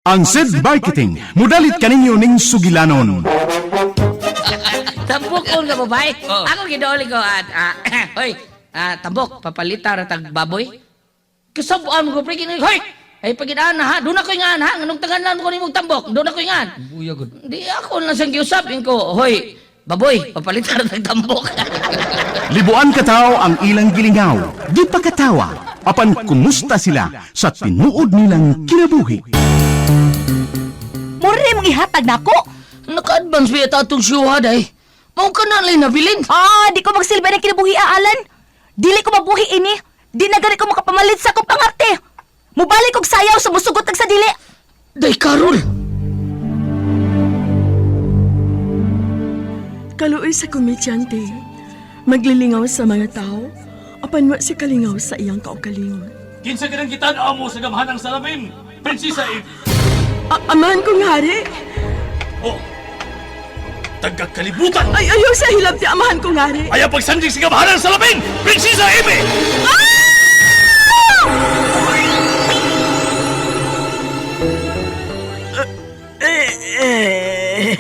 Ang SED Marketing, mudalit kaninyo ning sugilanon. Tambok ko nga babae. Ako gidooli ko at hoy, tambok papalita ra tag baboy. Kasabuan ko pre kini hoy. Ay pagidaan na ha, doon ako ingan ha, nganong tangan ko nimong tambok, doon ako ingan. Buya gud. Di ako lang siyang giusap ko, hoy, baboy, papalita ra tag tambok. Libuan kataw ang ilang gilingaw, di pa katawa, apan kumusta sila sa tinuod nilang kinabuhi. Mura mong ihatag nako. Naka-advance ba yata atong siyuha day? Mao ka na lang nabilin. Ah, di ko magsilbi ng kinabuhi, Alan. Dili ko mabuhi ini. Di na gani ko makapamalit sa akong pangarte. Mubalik og sayaw sa musugot ag sa dili. Day Karol. Kaluoy sa komedyante, maglilingaw sa mga tao, apan wa si kalingaw sa iyang kaugalingon. Kinsa ka nang gitan-aw mo sa gamhanang salamin, Prinsesa Eve? Amahan kong hari, Oh, tagakalibutan! ay ayaw sa hilabti amahan kong hari. Ayaw pagsandig sa gamhanang salamin, Prinsesa Eve! Eh,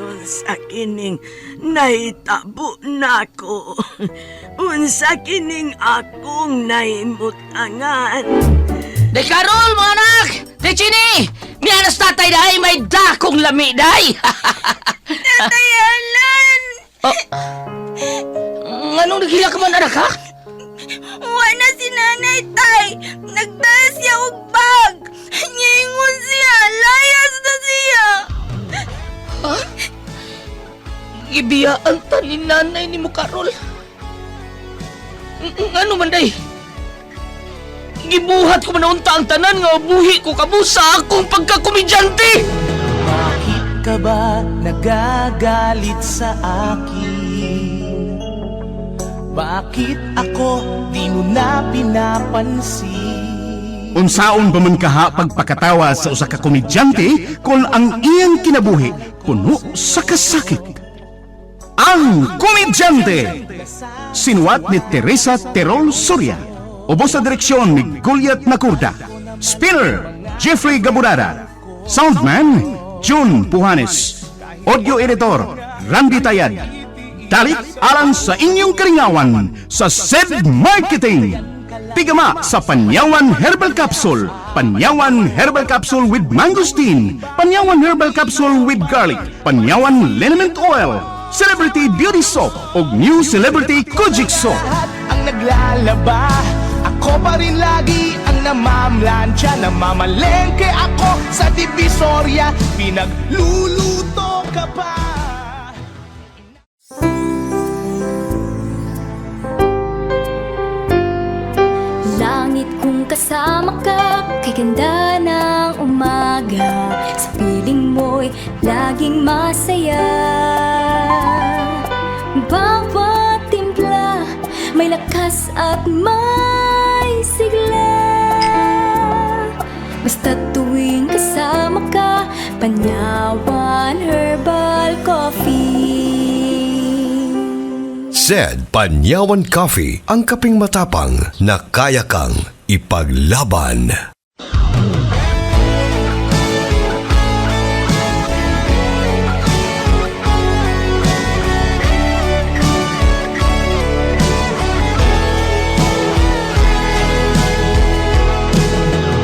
unsa kining nahitabo nako. Unsa kining akong nahimutangan. Day Karol, mga anak! Day Chini! Mianas tatay day, may dakong lami day! Tatay Alan! Oh. Nganong naghila ka man, anak, ha? Wala si nanay tay! Nagdala siya og bag! Niingon siya! Layas na siya! Gibiyaan ta ni nanay ni mo, Karol. Ngano man, day? Gibuhat ko man unta ang tanan nga buhi ko kamo sa akong pagkakomedyante! Bakit ka ba nagagalit sa akin? Bakit ako di mo na pinapansin? Unsaon ba man kaha pagpakatawa sa usa ka komedyante kung ang iyang kinabuhi puno sa kasakit? Ang Komedyante! Sinuwat ni Teresa Terol Soria. Ubos sa direksyon ni Goliath Nakurda. Spinner, Jeffrey Gaburada. Soundman, June Puhanes. Audio editor, Randy Tayad. Dalit alang sa inyong karingawan sa SED Marketing. Tigama sa Panyawan Herbal Capsule, Panyawan Herbal Capsule with Mangosteen, Panyawan Herbal Capsule with Garlic, Panyawan Liniment Oil, Celebrity Beauty Soap ug New Celebrity Kojic Soap. Lahat ang naglalaba, ako pa rin lagi ang namamlansya. Namamalengke ako sa Divisoria, pinagluluto ka pa. Langit kung kasama ka, kay ganda ng umaga. Sa piling mo'y laging masaya. Bawat timpla, may lakas at may sigla. Basta tuwing kasama ka, Panyawan Herbal Coffee. Said Panyawan Coffee, ang kaping matapang na kaya kang ipaglaban.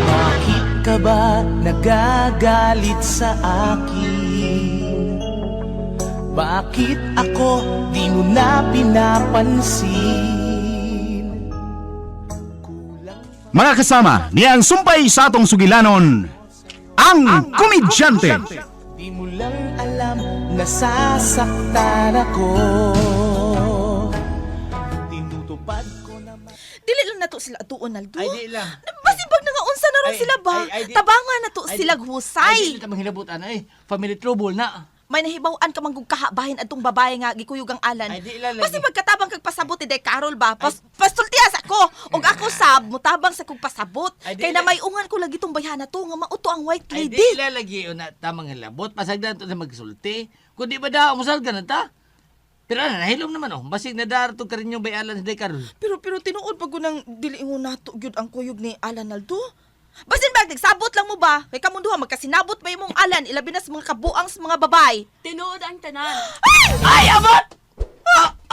Bakit ka ba nagagalit sa akin? Bakit ako di mo na pinapansin? Mga kasama, niya ang sumpay sa atong sugilanon, ang Komedyante. Di mo lang alam nasasaktan ako. Tinutupad ko naman. Dili lang nato sila atuon, Aldo. Ay, di lang. Basig pag nangaunsa na ron Ay, sila ba? ay, ay, di- Tabangan na to ay, sila husay. Ay, di na manghilabot ana eh. Family trouble na. May nahibaw-an ka manggug kahabahin adtong babae nga gikuyog ang Alan. Ay, di lang lagi. Basig pagkatabang kag pasabot ni Day Carol ba? Pastultias ako. Og ako sab mutabang sa kog pasabot. Ay, di Kay lang. na mayungan ko lagi tong bayhana to nga mauto ang white Ay, lady. di lalagi na tamang hilabot. Pasagdan to sa magsulti. Kung di ba daw, musal ganun ta? Pero ano, nahilom naman oh. Basig na darato ka rin yung bayalan sa Day Carol. Pero pero tinuod pag nang dili ingon nato gyud ang kuyog ni Alan Aldo. Basin ba, nagsabot lang mo ba? Kay kamong duha, magkasinabot ba imong Alan, ilabi na sa mga kabuang sa mga babae. Tinuod ang tanan. Ay, abot!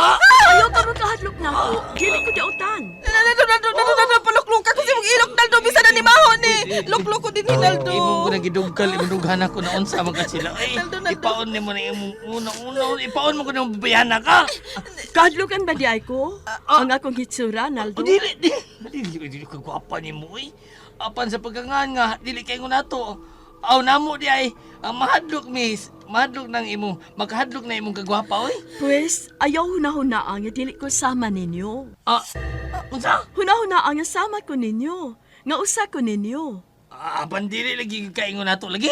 Ayaw ka mo kahadlok na ako. Dili ko dautan. Naldo, naldo, naldo, naldo, paluklok ako si mong ilok, Naldo, bisan na ni Maho ni. Luklok ko din ni Naldo. Imo ko na gidugkal, imong dughan ako na unsa man ka sila. Ay, Naldo, Naldo. ipaon nimo na imong una-una, ipaon mo ko na bayana ka. Kahadlokan ba di ay ko? Ang akong hitsura, Naldo? O, dili, dili, dili, dili ka gwapa nimo oy. Apan sa pagkangan nga, dili kay nato. Aw namo di ay ang mahadlok miss, mahadlok nang imo, makahadlok na imong kagwapa oy. Pwes, ayaw hunahunaan nga dili ko sama ninyo. Ah, unsa? Hunahunaan nga sama ko ninyo. Nga usa ko ninyo. Ah, apan dili lagi kaingon nato lagi.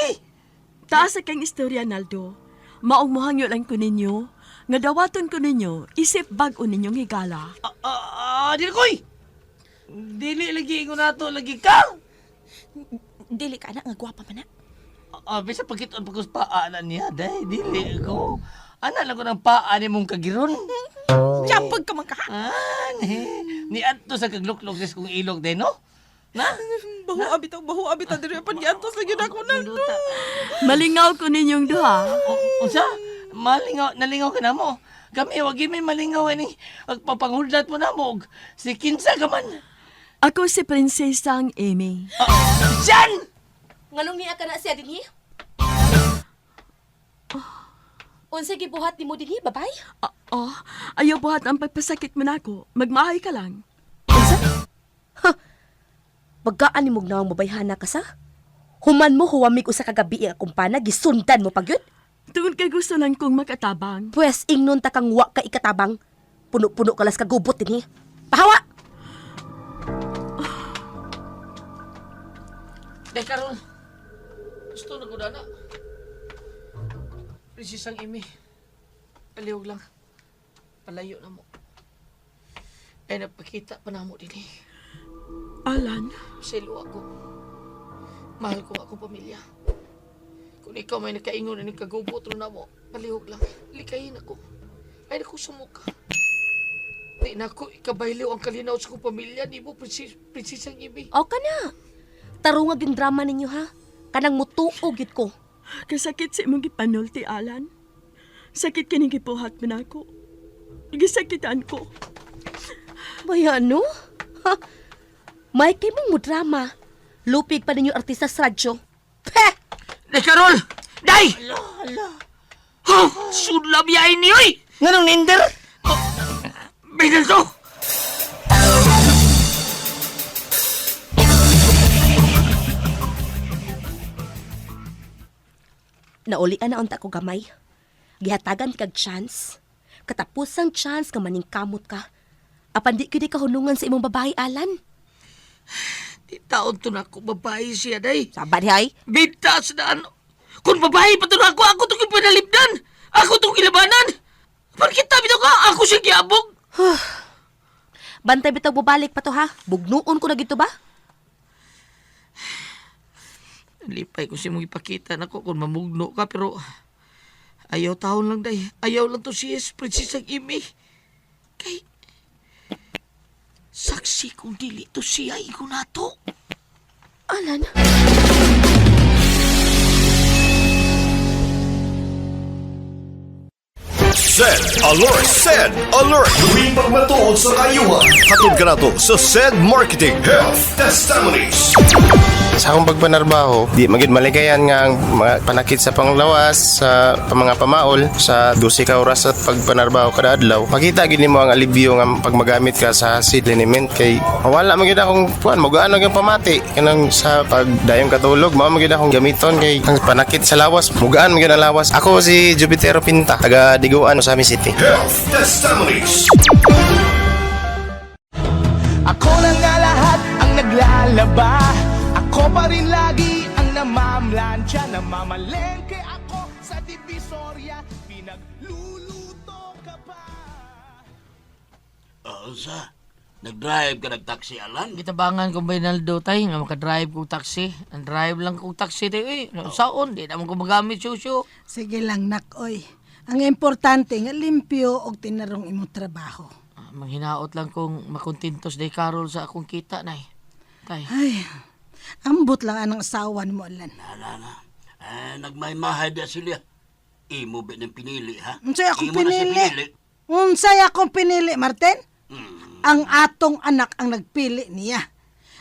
Taas sa kang istorya, Naldo. Maong muhangyo lang ko ninyo. Nga dawaton ko ninyo, isip bag-o ninyong higala. Ah, ah, ah, dili koy. Dili lagi ingon nato lagi ka. Dili ka na, nga gwapa man na. Ah, bisa pagkiton pagkus paa na niya, day, dili ko. Ana lang ko ng paa ni mong kagiron. Tsapag ka man ka. Ah, ni adto sa kagluklok sa kong ilog day, no? Na? Baho abitaw, baho abitaw, diri pan giantos lagi na ako, Naldo. Malingaw ko ninyong duha. Unsa? Malingaw, nalingaw ka na mo. Kami, wag may malingaw ini. Agpapanghudlat mo na mo. og Si kinsa ka man. Ako si Prinsesang Amy. Ah, Jan! Nganong niya ka na siya dinhi? Unsay gibuhat nimo dinhi, babay? Ah, oh, ayaw buhat ang pagpasakit mo nako. Magmahay ka lang. Bagaan ni mugnaw mabayhana ka sa? Human mo huwamig usa ka gabi ang akong pana, gisundan mo pagyud. Tungod kay gusto lang kong makatabang. Pwes ingnon ta kang wa ka ikatabang. Puno-puno kalas kagubot dinhi. Pahawa! Day, karon. Gusto na ko na. Prinsesang Amy. Palihog lang. Palayo na mo. Ay, nagpakita pa na mo din eh. Alan, Selo ako. Mahal ko akong pamilya. Kung ikaw may nakaingon na nagkagubot na mo, palihog lang. Likayin ako. Ay, naku, sumuka. Di na ako ikabayliw ang kalinaw sa kong pamilya ni mo, prinsesang Amy. O ka na. Tarungag yung drama ninyo ha. Kanang mutuo gyud ko. kasakit sa imong gipanulti, Alan. Sakit kining gibuhat mo nako. Gisakitan ko. Bay ano? Ha? May kay mong mo drama. Lupig pa ninyo artista sa radyo. Peh! Day, Karol! Day! Ala, ala. Oh, sudlab yain ni, oy! Nganong ninder? Oh, Binal to! Naulian na unta ko gamay. Gihatagan kag chance. Katapusang chance ka maningkamot ka. Apan di gyud ka hunungan sa imong babae, Alan. Di taon to na ako, babae siya, day. Saba di ay. Bintas na ano. Kung babae pa to na ako, ako itong pinalibdan. Ako itong kilabanan. Parkita bitaw ka, ako siya giabog. Bantay bitaw bubalik pa to ha. Bugnuon ko na gito ba? Lipay ko siya mong ipakita na ko kung mamugno ka, pero ayaw taon lang, day. Ayaw lang to siya, Prinsesang Amy. Kay, saksi kung dili to siya, igo na to. Alan. Send alert! Send alert! Tuwing pagmatuod sa kayuhan. Hatod ka na to sa Send Marketing Health Testimonies. Sa akong pagpanarbaho, di magid malikayan nga ang mga panakit sa panglawas, sa mga pamaol, sa 12 ka oras sa pagpanarbaho kada adlaw. Makita gid nimo ang alibyo nga pag magamit ka sa acid liniment kay wala man gyud akong kuan, mugaan ang pamati kanang sa pagdayong katulog, mao man gyud akong gamiton kay ang panakit sa lawas, mugaan man gyud ang lawas. Ako si Jupitero Pinta, taga Diguan, Ozamiz City. Health Testimonies. Ako na nga lahat ang naglalaba. Ako pa rin lagi ang namamlansya. Namamalengke ako sa Divisoria. Pinagluluto ka pa. Unsa? Nag-drive ka nag-taxi, Alan? Gitabangan ko Baynaldo tay nga makadrive kog taxi. Ang drive lang kog taxi tay eh. Saon di naman ko magamit susyo. Sige lang nak oy. Ang importante nga limpyo og tinarong imong trabaho. Ah, manghinaot lang kong makontentos day Carol sa akong kita nay. Tay. Ay, Ambot lang anang asawa nimo, Alan. Na, na. Ah, nagmaymahay da sila. Imo ba ng pinili, ha? Unsay akong Imo na siya pinili? Unsay akong pinili, Martin? Ang atong anak ang nagpili niya.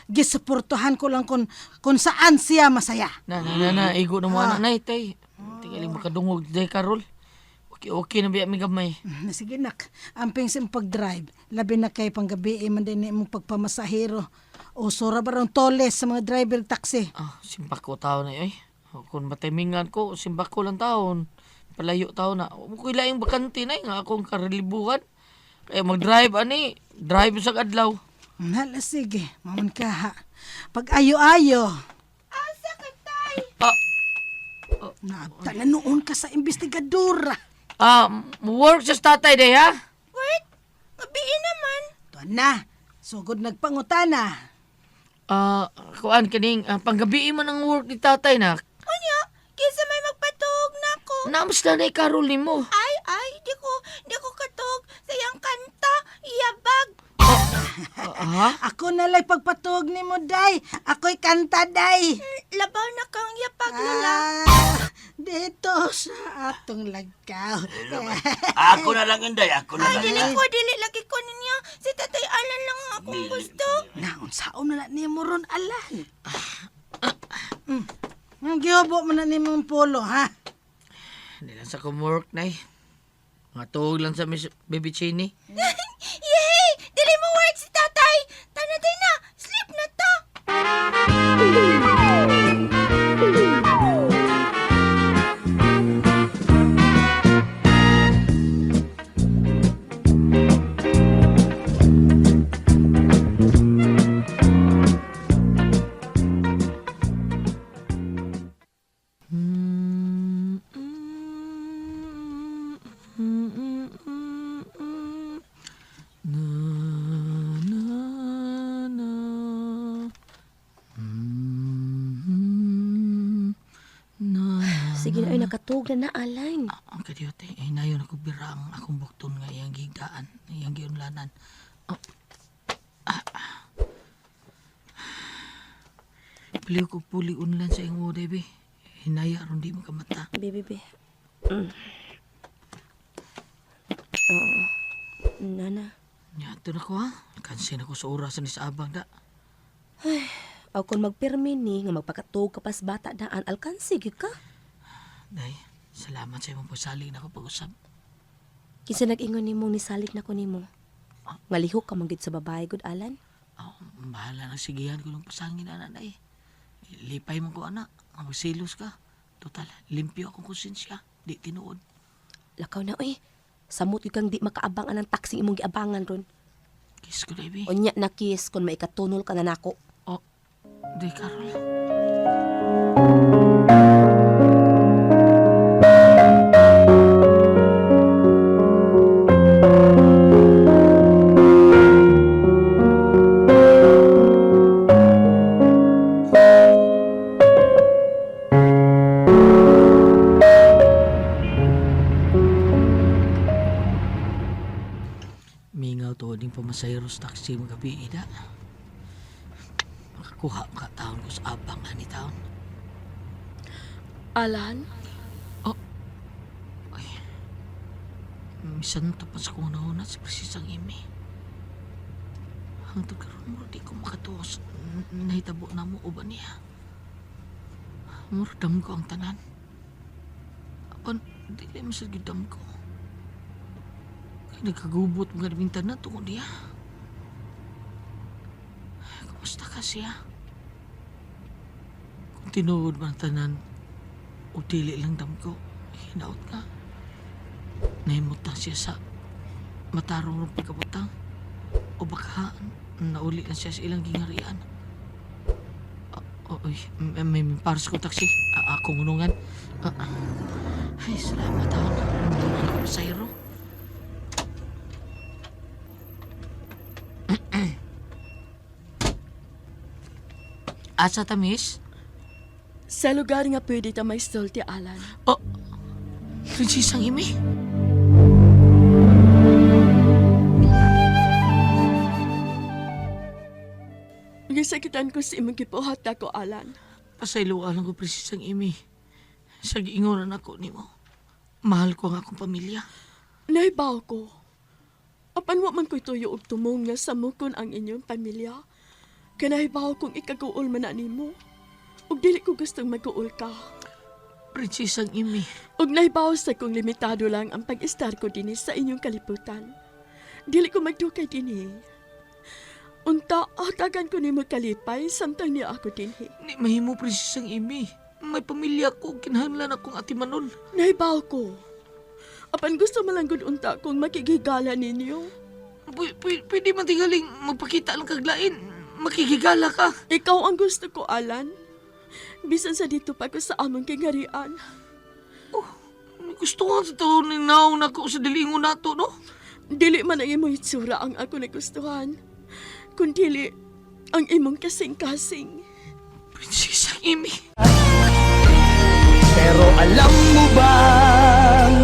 Gisuportuhan ko lang kung saan siya masaya. Na, na, na, na. Igo na mo anak na, tay. Tingaling makadungog, day, Karol. Okay, okay na biya mi gamay. Sige nak, amping sa imong pag-drive, labi na kay panggabi man din imong pagpamasahero. O sura ba rong toles sa mga driver taxi? Ah, simbako tao na eh. Kung matimingan ko, simbako lang taon. Palayo tao na. Mo ko ilaing bakante na eh, nga akong karilibuhan. Kaya mag-drive ani, drive sa adlaw. Hala, sige, mamon ka ha. Pag ayo-ayo. Asa ka, tay? Ah. Naabta na noon ka sa investigadora. Ah, work sa tatay day ha? Work? Gabi naman. Tuan na, sugod nagpangutana. Ah, kuan kaning panggabi man ang work ni tatay na. Unya, kinsa may magpatuog na ko. Namas na na Karol nimo. Ay, ay, di ko katuog sa iyang kanta, iyabag. Ah, Ako na lang pagpatuog ni mo, day. Ako'y kanta, day. Labaw na kang yapag, Lola. Ah, dito sa atong lagkaw. Ako na lang, Inday. Ako na Ay, lang. dili ko, dili lagi ko ninyo. Si Tatay Alan lang ang akong gusto. Naunsaon na na nimo ron, Alan? Mm. Ang gihubo mo na nimo ang polo, ha? Hindi lang sa work na eh. Mga tuog lang sa Miss Baby Cheney. Yay! Dili mo work si Tatay. Tanatay na, sleep na ta. Na, na, na. Mm, na, na. Sige na, ay nakatug na na, Alan. Ang kadiyote, ay nayon ako bira ang akong bukton nga iyang gigdaan, iyang giunlanan. Oh. Ah, ah. Piliw ko puli unlan sa iyong uday, be. Hinaya ron di makamata. Baby, be. Mm. Oo. Nana. Nya, ato na ko ha. Kansin ako sa orasan ni sa abang da. Ay, o kung magpirmi ni nga magpakatug ka pas bata daan, alkansi gyud ka. Day, salamat sa imong pagsalig na ako pag-usap. Kinsa nag-ingon nimo nisalig na ko nimo. Ngalihok ka man gyud sa babae gud Alan. Oh, bahala na sigihan ko ng pasangin, ana, day. Lipay mo ko, anak. Ang magsilos ka. Total, limpyo akong konsensya. Di tinuod. Lakaw na oy. Samot gyud kang di makaabang anang taxi imong giabangan ron. Kiss ko, baby. Unya na kiss kun maikatunol ka na nako. Oh, di, Carol. Mingaw to ding pamasayro sa taxi magabi, ida. Makakuha ka taon ko sa abang ani taon. Alan? Oh. Ay. Misan to pa sa kong nauna si Prisisang Amy. Hangtod karon mo di ko makatuos. Nahitabo na mo uban niya. Mura dam ko ang tanan. Apan, dili man sa gyud dam ko. Kay nagkagubot mga naming tanan tungod niya. Kumusta ka siya? Kung tinuod man ang tanan, o dili lang dam ko, hinaot ka. Nahimutang siya sa matarong ng pagkabutang. O baka nauli lang siya sa ilang gingarian. Ah, oy, may paras ko taxi. Ah, akong unungan. Ah, ah. Ay, salamat taon. Ano ako pasahero. Asa ta, miss? Sa lugar nga pwede ta may sulti, Alan. Oh, Prinsesang Amy? Gisakitan ko sa imong gibuhat ako, Alan. Pasayloa lang ko, Prinsesang Amy. Sa giingonan ako nimo. Mahal ko ang akong pamilya. Naibaw ko. Apan wa man ko'y tuyo og tumong nga samukon ang inyong pamilya. Kanahibaw kong ikaguol man na nimo. Ug dili ko gustong maguol ka. Prinsesang Amy. Ug nahibaw sa kong limitado lang ang pag-istar ko dinhi sa inyong kalibutan. Dili ko magdukay dinhi. Unta, hatagan ko nimo kalipay samtang niya ako dinhi. Ni mahimo, Prinsesang Amy. May pamilya ko, kinahanglan akong atimanon. Nahibaw ko. Apan gusto man lang gud unta kong makigigala ninyo. Pwede man tingaling magpakita lang kaglain. Makigigala ka. Ikaw ang gusto ko, Alan. Bisan sa dito pa ko sa among kingarian. Gusto ko sa taon ni naong nako sa dilingon nato, no? Dili man ang imong itsura ang ako nagustuhan. Kundili ang imong kasing-kasing. Prinsesa Amy. Pero alam mo bang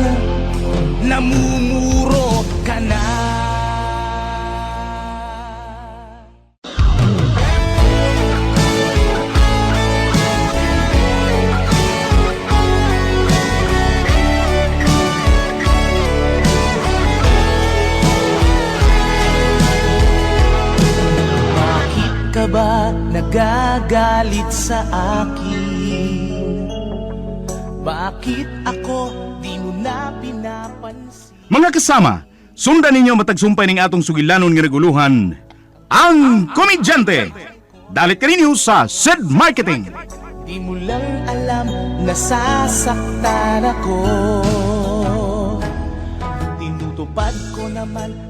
namumuro ka na? Bakit ka ba nagagalit sa akin? Bakit ako di mo na pinapansin? Mga kasama, sundan ninyo matagsumpay ning atong sugilanon nga naguluhan, ang Komedyante! Dalit kaninyo sa Sid Marketing! Di mo lang alam nasasaktan ako. Tinutupad ko naman